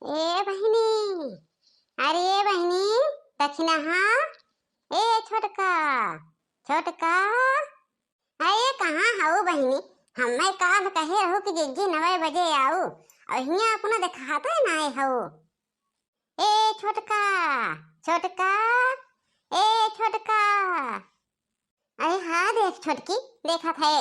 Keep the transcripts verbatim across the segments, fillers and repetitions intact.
ए बहिनी, अरे ए बहिनी, दखिनहा, ए छोटका, छोटका, अरे कहाँ हऊ बहिनी? हमें काल कहे रहू कि जिज्जी नवे बजे आऊ, और हियाँ अपना देखाते नाय हऊ। ए छोटका, छोटका, ए छोटका। अरे हाँ देख छोटकी, देखत है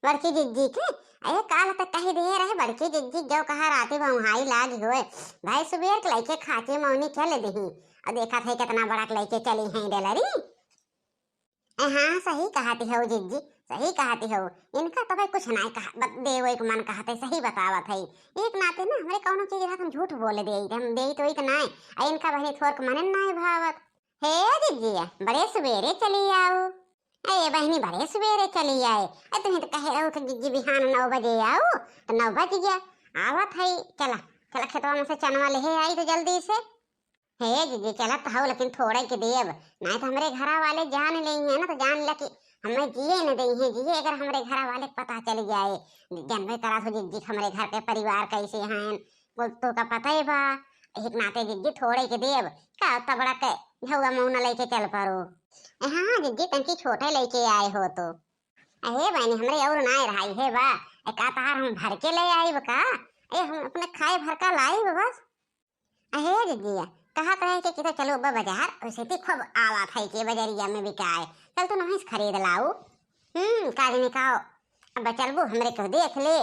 बड़की जिज्जी के। अरे काल तक कही दिए रहे बड़की जिज्जी, जो कहा राती बउहाई लागी होए। भाई सुबेर के लइके खाची मौनी चल दिही। और देखत है कितना बड़ा के लइके चली हैं डेलरी। ए हाँ, सही कहती हो जिज्जी, सही कहती हो। इनका तो भाई कुछ नाय कहा, बत-, देवे के मन कहते, सही बतावत है। एक नाते ना हमरे कौनो चीज रहत हम झूठ बोल दे, हम देई तो एक नाय। आ इनका बहनी थोर के मन नाय भावत। हे जिज्जी, बड़े सुबेरे चली आऊ। ए बहनी, बड़े सुबेरे चली आए। ए तुहीं तो कहे रहू कि जिज्जी बिहान नौ बजे आऊ, तो नौ बज गया। आवत है, चला, चला खेतवा में से चनवा लेहे आई तो जल्दी से। हे जिज्जी, चलत हऊ, लेकिन थोड़े के देब, नाय तो हमरे घरा वाले जान लेई हैं ना, तो जान ला कि हमें जिए न देई हैं, जिए अगर हमरे घरा वाले के पता चल जाए। जानबे करत हो जिज्जी, हमरे घर के परिवार कैसे हैं, वो तो का पता ही बा। एक नाते जिज्जी थोड़े के देब, का तबड़ा के झौआ मौना लेके चल पड़ो। ए हाँ जिज्जी, तनकी छोटे लेके आए हो तो। अहे बहनी, हमरे और नाय रहाई है बा। ए का तहार हम भर के ले आइब का? ए हम अपने खाए भर का लाइब बस। अहे जिज्जी, कहा कहे के कि तो चलो बा बाजार, वैसे ती खूब आवत है के बजरिया में बिकाए। चल तू नहिस खरीद लाऊ। हम्म, का जने का, अब चलबू हमरे को देख ले।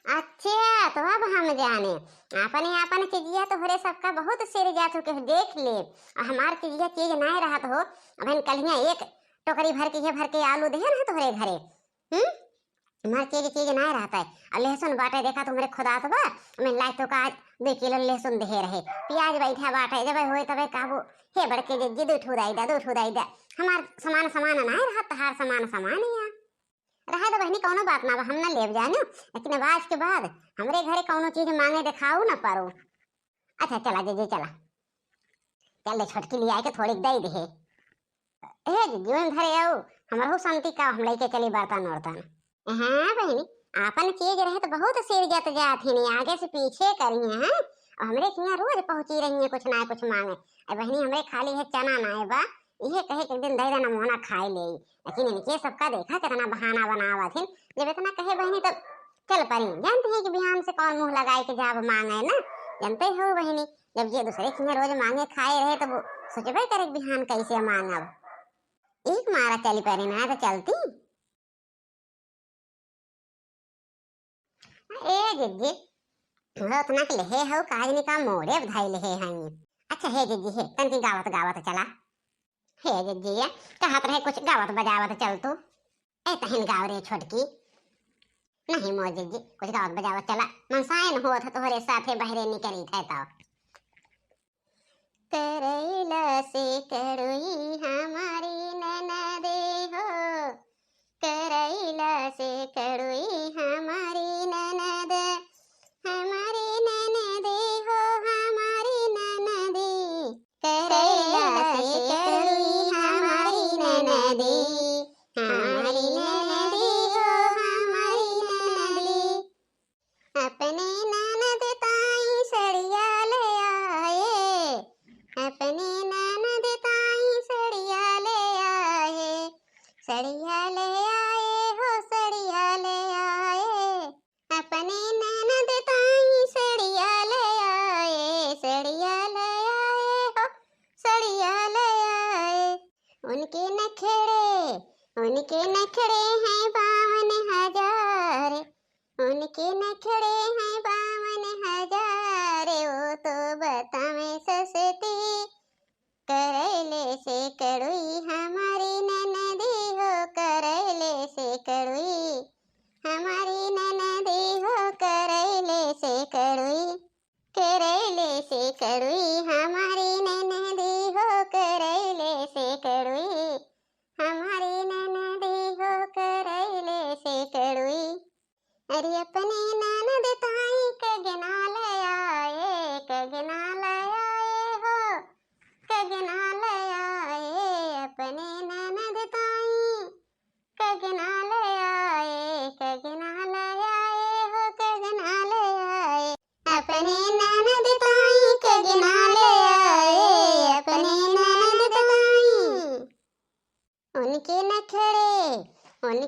अच्छा, तो अब हम जाने, अपने अपन चीजिया तोहरे सबका बहुत सिर जात हो के देख ले। आ हमार चीजिया चीज नाय रहत हो, अबहिन कलिया एक टोकरी भर के, ये भर के आलू देहे रहे तोहरे घरे। हम्म, हमार चीज चीज नाय रहत है। आ लहसुन बाटे, देखा तुम्हरे खुदात बा, मैं लाई तो का आज दो किलो लहसुन देहे रहे, प्याज बैठा बाटे, जब होए तबे कहबो, हे बड़के जिज्जी, दो ठू दाई दा, दो ठू दाई दा। हमार समान समान नाय रहत, तहार समान समान या। रहे दो बहनी, कौनो बात ना बा, हम ना लेब जानो, लेकिन अब आज के बाद हमरे घरे कौनो चीज मांगे देखाऊ ना पारो। अच्छा चला जिज्जी, चला, चल दे छोटकी ले आए के थोड़ी दे दे। ए जिज्जी, ओन धरे आओ, हमरहू शांति का हम लेके चली बर्तन उर्तन। हाँ बहनी, आपन चीज रहे तो बहुत सिर जत जात ही नहीं, आगे से पीछे करी हैं, और हमरे हियाँ रोज पहुँची रही है कुछ ना कुछ मांगे। ए बहनी, हमरे खाली है चना ना है बा, इहे कहे के एक दिन दे देना मोहना खाए ले। लेकिन इनके सबका देखा कितना बहाना बनावत हिन। जब इतना कहे बहिनी तब चल पड़ी। जानते हैं कि बिहान से कौन मुंह लगाए के जाब मांगे ना। जानते हो बहिनी, जब ये दूसरे के यहाँ रोज मांगे खाए रहे तब वो सोचबे करे कि बिहान कैसे मांगब। एक मारा चली पड़ी ना तो चलती। ए जिज्जी, वो उतना के लेहे हो, काज निका मोड़े बधाई लेहे हैं। अच्छा हे जिज्जी, हे तनकी गावत गावत चला। हे जिज्जी, कहत रहे कुछ गावत बजावत चल तू। ए तहिन गाव रे छोटकी। नहीं मोर जिज्जी, कुछ गावत बजावत चला। मनसायन होत है तोहरे साथे बहरे निकरी थे तो। करैला से कड़ुई हमारी ननदे हो, करैला से कड़ुई हमारी ननद, हमारी ननदे हो, हमारी ननदे। करैला से कड़ुई हमारी ननदे, हमारी ननदे हो, हमारी ननदे। अपने ननद ताई सड़िया ले आए, अपने ननद ताई सड़िया ले आए, सड़िया ले आए हो, सड़िया ले आए। अपने ननद ताई सड़िया ले आए, सड़िया ले आए हो, सड़िया ले आए। उनके नखड़े, उनके नखड़े हैं बावन हजार, उनके नखड़े हैं बावन हजार, वो तो बतावे सस्ती। करैले से कड़ुई हमारी ननदी हो, करैले से कड़ुई हमारी ननदी हो, करैले से कड़ुई, करैले से कड़ुई हमारी ननदी हो, करैले से कड़ुई हमारी ननदी हो, करैले से कड़ुई। अरे अपने ननद ताई कगना ले आए, कगना ले आए हो, कगना ले आए। अपने ननद ताई कगना ले आए, कगना ले आए हो, कगना ले आए। अपने ननद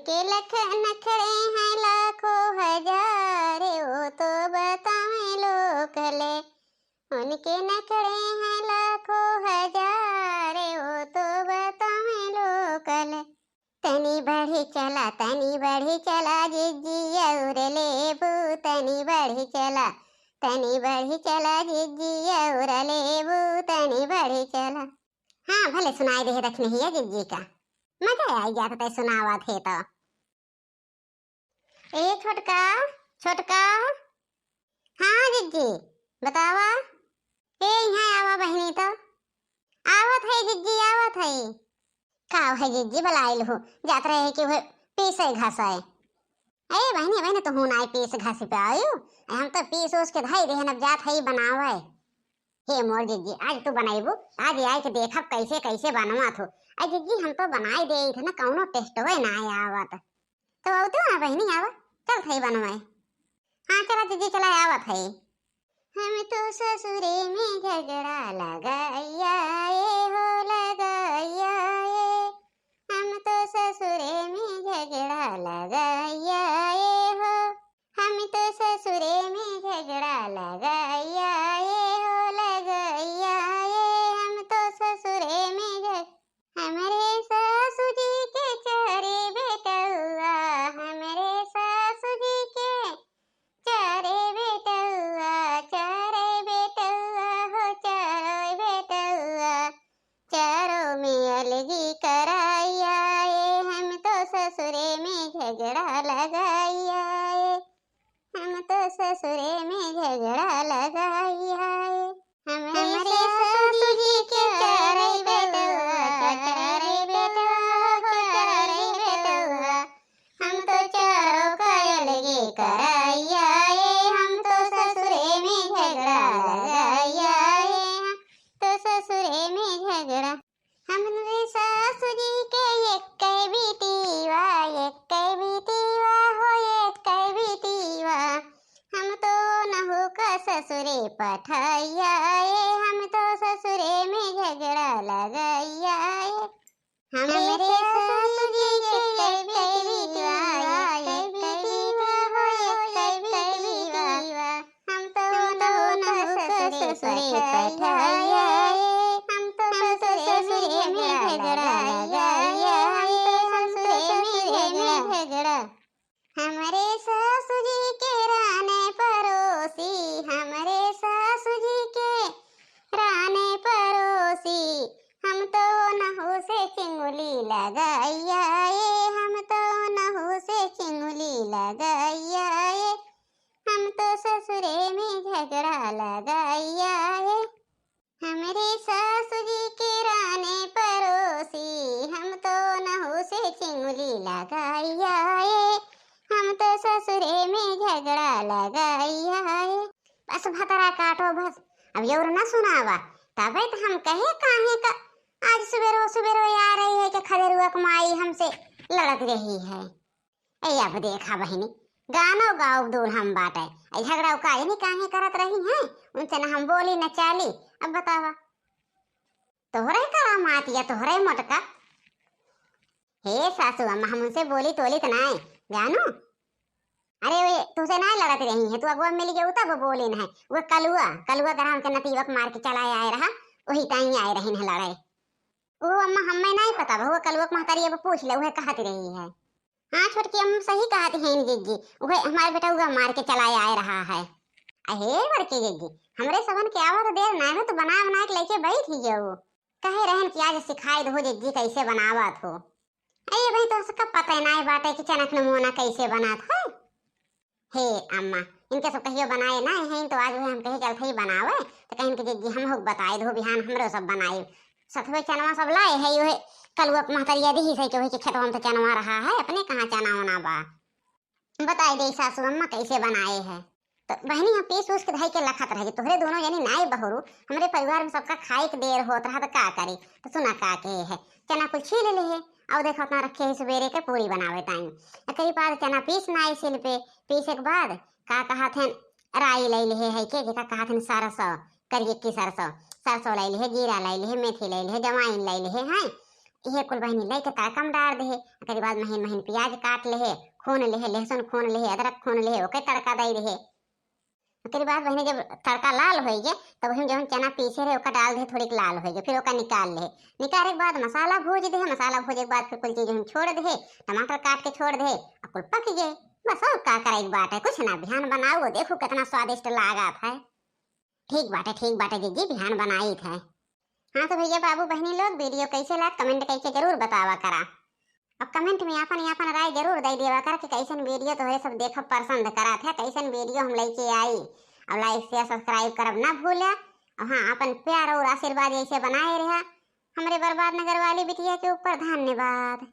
के लख नखरे हैं लाखों हजारे, वो तो बतावें लोकले। उनके नखरे हैं लाखों हजारे, वो तो बतावें लोकले। तनी बढ़ी चला, तनी बढ़ी चला जिज्जी और लेबू, तनी बढ़ी चला, तनी बढ़ी चला जिज्जी और लेबू, तनी बढ़ी चला। हाँ, भले सुनाई दे रखने ही है जिज्जी का। मजा आई जात है सुनावत है तो। ए छोटका, छोटका। हाँ जिज्जी, बतावा। ए, यहाँ आवा बहिनी तो। आवत है जिज्जी, आवत है। का है जिज्जी, बुलाइल हो? जात रहे कि वह पीसे घासे। ए बहिनी, बहिनी, तू हूँ नाई पीस घासी पे आयु। हम तो पीस उस के धई देहन, अब जात है बनावे। हे मोर जिज्जी, आज तू बनाइबू, आज आए के देखब कैसे कैसे बनवा थू। अरे जिज्जी, हम तो बनाई दे थे ना, कौनो टेस्ट होए ना आवत। तो आऊ तो ना बहिनी, आवा, चल थई बनवाए। हाँ चला जिज्जी, चला आवत है। हम तो ससुरे में झगड़ा लगाइया ए हो लगाइया ए, हम तो ससुरे में झगड़ा लगाइया ए हो, हम तो ससुरे में झगड़ा लगाइया ए हो लगाइया ए, हम तो ससुरे में झग-, हमरे सासू जी के चारे बेटउआ, हमरे सासू जी के चारे बेटउआ, चारे बेटउआ हो चारे बेटउआ, चारों में अलगी कराइया ए, हम तो ससुरे में झगड़ा लगाइया ए, हम तो ससुरे में झगड़ा लगाइया ए। हमरे सासू जी के चारे बेटउआ, चारे बेटउआ हो चारे बेटउआ, हम तो चारों का अलगे कराइया ए, हम तो ससुरे में झगड़ा लगाइया ए, हम तो ससुरे में झगड़ा। हमरे सासू जी के एक बिटिया, एक बिटिया हो एक बिटिया, हम तो नहु का ससुरे पठाइया ए, हम तो ससुरे में झगड़ा लगाइया ए। हमरे सासू जी के एक बिटिया, एक बिटिया हो एक बिटिया, हम तो नहु का ससुरे पठाइया ए, हम तो ससुरे में झगड़ा लगाइया ए, हम तो ससुरे में झगड़ा। हमरे सासू जी के राने परोसी, हमरे सासू जी के राने परोसी, हम तो नहु से चिंगुली लगाइया ए, हम तो नहु से चिंगुली लगाइया ए, हम तो ससुरे में झगड़ा लगाइया ए। हमरे सासू जी के राने परोसी, हम तो नहु से चिंगुली लगाइया ए, हम तो ससुरे में झगड़ा लगाइया ए। बस भतरा काटो बस, अब और ना सुनावा। तबे तो हम कहे काहे का आज सुबेरो सुबेरो आ रही है कि खदेरुआ के माई हमसे लड़त रही है। ए, अब देखा बहिनी, गानो गाओ दूर हम बाटे। ए, झगड़ा उ काहे नहीं काहे करत रही हैं? उनसे ना हम बोली न चाली। अब बतावा, तोहरे कड़ा मात या तोहरे मोटका। हे सासू अम्मा, हम उनसे बोली तोली त नाय, जानू। अरे, वे तुझसे ना लड़त रही है, तू अगुआ मिल गयो तब बोली न है। वो कलुआ, कलुआ ग्राम के नतीबक मार के चला आए रहा, वही टाइम आए रही न लड़े। वो अम्मा, हमें नहीं पता, वो कलुआ के महतारी अब पूछ ले, वह कहत रही है। हाँ छोटकी अम्मा सही कहत हैं जिज्जी, उहे हमारे बेटउआ मार के चला आए रहा है। अहे बड़की जिज्जी, हमरे सबन के आवा तो देर नाय हो तो बना बना के लेके बैठ ही जाओ। कहे रहन कि आज सिखाई दो जिज्जी कैसे बनावत हो। अरे भाई तो सबका पता नाय बाटे कि चनक नमूना कैसे बनात है। हे अम्मा, इनके सब कहियो बनाए ना हैं, तो आज वह हम कहे चलत ही बनावे, तो कहिन कि जिज्जी हम हुक बताए दो, बिहान हमरो सब बनाए। सथवे चनवा सब लाए है, वह कलुआ के महतरिया दी से, कि वही के खेतवा में तो चनवा रहा है, अपने कहाँ चना वना बा। बताए दे सासू अम्मा कैसे बनाए है। तो बहनी हम पीस उस के धई के लखत रह गए, तोहरे दोनों जनी नाई बहुरू, हमरे परिवार में सबका खाए के देर होत रहा तो का करी। तो सुना का कहे है, चना कुल छील ले है, और देखो उतना रखे है सुबेरे के पूरी बनावे ताई। एकरी बाद चना पीस नाई सिल पे, पीसे के बाद का कहत हैं, राई ले लिहे है के, जेका कहत हैं सरसों, करियक्की सरसों, सरसों ले लिहे, जीरा ले लिहे, मेथी ले लिहे, जवाइन ले लिहे हैं। इहे कुल बहिनी लइके तड़का में डार देहे। ओकरे बाद महीन महीन प्याज काट लेहे, खून लेहे, लहसुन खून लेहे, अदरक खून लेहे, ओके तड़का दइ देहे। ओकरे बाद बहिनी जब तड़का लाल होइ गे, तब वही जौन चना पीसे रहे ओका डाल देहे, थोड़िक लाल होइ गे, फिर ओका निकाल लेहे। निकाले के बाद मसाला भूज देहे, मसाला भूजे के बाद फिर कुल चीज हम छोड़ देहे, टमाटर काट के छोड़ देहे, आ कुल पक गे। बस और का करे के बाटे, कुछ ना, बिहान बनाओ, देखो कितना स्वादिष्ट लागत है। ठीक बाटे, ठीक बाटे जीजी, बिहान बनाई थे। हाँ तो भैया बाबू बहनी लोग, वीडियो कैसे लाग कमेंट करके जरूर बतावा करा। अब कमेंट में आपन आपन राय जरूर दे देवा करा कि कैसन वीडियो तोहरे सब देखब पसंद करत है, कैसन वीडियो हम लेके आई। और लाइक शेयर सब्सक्राइब करब ना भूला। और हाँ, आपन प्यार और आशीर्वाद ऐसे बनाए रहा हमरे बर्बाद नगर वाली बिटिया के ऊपर। धन्यवाद।